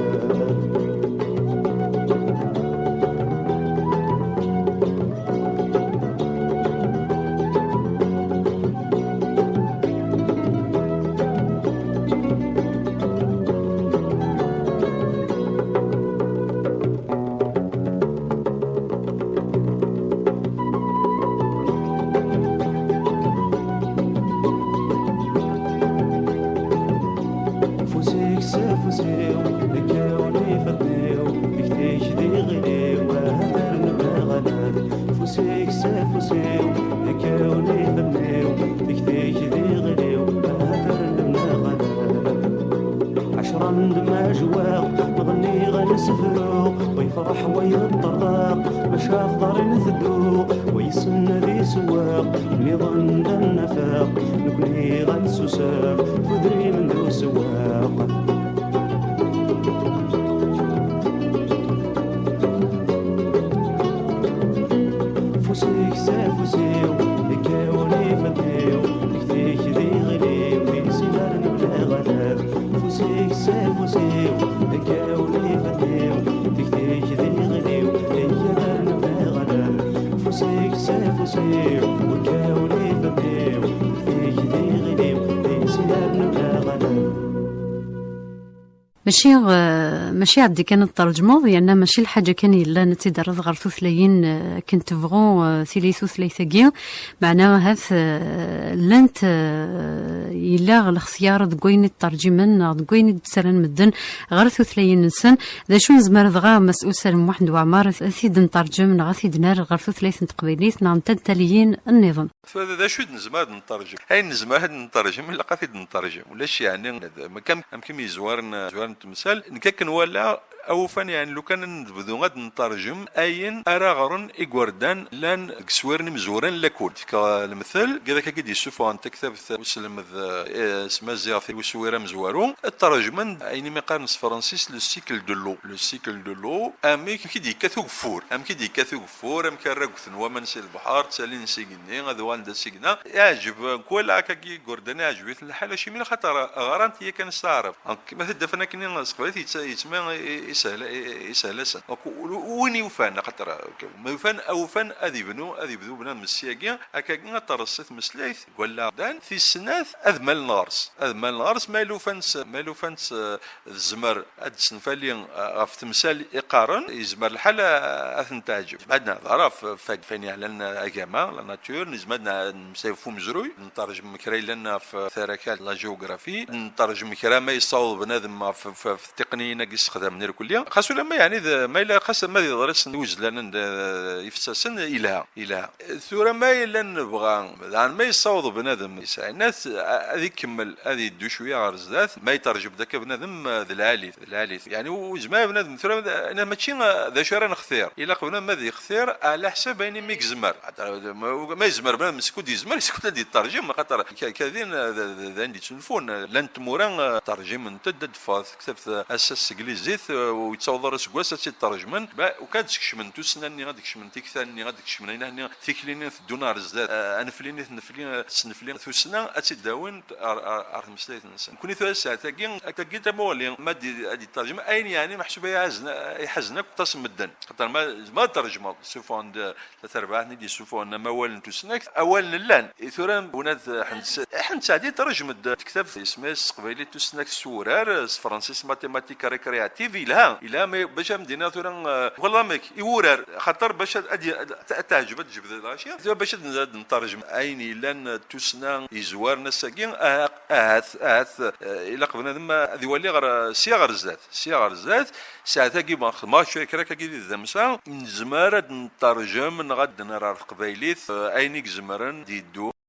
Afus-ik s afus-iw, ikkawen ifadden-iw, tikti-k d iɣil-iw, ahat ar nebna ɣalab. Afus-ik s afus-iw, ikkawen ifadden-iw, tikti-k d iɣil-iw, ahat ar nebna ɣalab. Ɛecra n demma jewwaɣ, nɣenni ɣanesfru, wa yefreḥ wa yeṭṭerḍeq, maca xḍarin teddu, wa yessen ad isewweq, nniḍen d annafeq, nekni ɣansusef, f udrim d usewweq. Afus-ik s afus-iw, ikkawen ifadden-iw, tikti-k d iɣil-iw, di sin ar nebna ɣalab. Afus-ik s afus-iw, ikkawen ifadden-iw, tikti-k d iɣil-iw, ikkawen ar nebna ɣalab. Afus-ik s afus-iw, ikkawen ifadden-iw, tikti-k d iɣil-iw, di sin ar nebna ɣalab. Mačči, eh, mačči ɛeddi kan ad tṛeǧmeḍ, yerna mačči lḥaǧa kan yellan ad tt-id-terreḍ ɣer tutlayin, eh, akken tebɣu, eh, tili tutlayt-agi. Meɛna ahat, eh, llant, eh, yella lextyar deg wayen i d-ttṛeǧimen neɣ deg wayen i d-ttarran medden ɣer tutlayin-nsen. D acu nezmer dɣa, Mesɛud Salem Muḥend Waɛmer, ad t-id-nṭerǧem neɣ ad t-id-nerr ɣer tutlayt n teqbaylit neɣ n tantaliyin nniḍen? Tura d acu i d-nezmer ad nṭerǧem? Ayen nezmer ad nṭerǧem, ilaq ad t-id-nṭerǧem. Ulac, yeɛni, am, am, am yizwaren, zwaren n temsal, nekk akken walaɣ, awufan, yeɛni, lukan ad nebdu ad nṭerǧem ayen ara ɣren igerdan llan deg iswiren imezwura n lakul. Fkeɣ lemtel, deg akka i d-yessufɣen taktabt uselmed, eh, s tmaziɣt i uswir amezwaru, ṭerǧmen ayen imi qqaren s tefransist le cycle de l'eau. Le cycle de l'eau, amek i d-yekkat ugeffur, amek i d-yekkat ugeffur, amek ara ggten waman si lebḥer, ttalin s igenni, ad uɣalen d asigna. Iɛǧeb, kwala akkagi igerdan iɛǧeb-iten lḥal, acimi? Axaṭer ɣran-t yakan s taɛrabt. Donc, ma t-id-afen akken s teqbaylit, yett-, yettma i-, i-, isehla-, i-, i-, isehla-sen. Donc, u-, u-, win yufan, axaṭer, ok, ma yufan, awufan ad ibnu, ad ibdu bnadem s syagi, akkagi ad terreṣ i tmeslayt, deg wallaɣ dan, tis snat, ad malen ɣer-s. Ad malen ɣer-s, ma yella ufan-tt, ma yella ufan-tt, eh, tezmer ad d-tessenfali, eh, ɣef temsal iqqaren, yezmer lḥal, eh, ad ten-teɛǧeb. Bɛad nehḍer ɣef, ɣef, ɣef wayen yeɛlan agama, la nature, nezmer ad n-, nemmeslay ɣef umezruy, nterjem kra yellan ɣef taraka, la géographie, nterjem kra ma yessaweḍ bnadem ɣef, ɣef, ɣef tiqniyin-agi ssexdamen irkelli. Xas ulamma, yeɛni, d, ma yella xas ma d iḍrisen iwezlanen d, ifessasen, yelha, yelha. Tura ma yella nebɣa, daɣen ma yessaweḍ bnadem yesɛa, ad, ad ikemmel, ad yeddu cwiya ɣer zdat, ma yeṭerjeb-d akka bnadem, d lɛali. D lɛali. Yeɛni, ur yezmir bnadem tura, mačči d acu ara nextir. Ilaq bnadem ad yextir ɛla ḥsab ayen imi yezmer. Ma, ma yezmer bnadem, skud yezmer, skud ad yetterjem, axaṭer ka-, kadin, d, d, d ayen d-yettunfun. Llant tmura, eh, terjiment-d, ad d-teffeɣ tektabt ass-a s teglizit, eh, ur yettaweḍ ara useggas ad tt-id-terjmen. Ba, ukan ad d-skecmen tussna-nni, ad d-kecmen tikta-nni, ad d-kecmen ayen-nni, tikli-nni teddun ɣer zdat, eh, anefli-nni tennefli, eh, tesnefli tussna, ad tt-id-awin ɣer, ɣer, ɣer tmeslayt-nsen. Nekni tura ssaɛt-agi, akkagi tamuɣli, ma d-, ad d-yetterjem ayen yeɛni meḥsub ay iḥazen, iḥazen akk aṭas n medden. Xaṭer ma, ma d-terjmeḍ, sufɣen-d, eh, tlata rbaɛa-ten-id yessufɣen am awal n tusnakt, awalen llan. I tura, win ad ḥens-, ḥens-, ɛdi terjem-d tektabt isem-is s teqbaylit tusnakt s wurar, s tefransist mathématique récréative, yelha, yelha, mais bac ad m-d-iniɣ tura, eh, wala amek, i wurar, xaṭer bac ad, ad, ad, ad teɛǧeb, ad teǧbed lɣaci, tura bac ad n-, ad nterjem ayen yellan d tussna yezwaren ass-agi, ah, ahat, ahat, eh, ilaq bnadem ad iwali ɣer, sya ɣer zdat, sya ɣer zdat, ssaɛt-agi ma xedmeɣ kra, kra, kra di tdamsa, nezmer ad nterjem neɣ ad d-nerr ɣer teqbaylit, eh, ayen i izemren d-yeddu.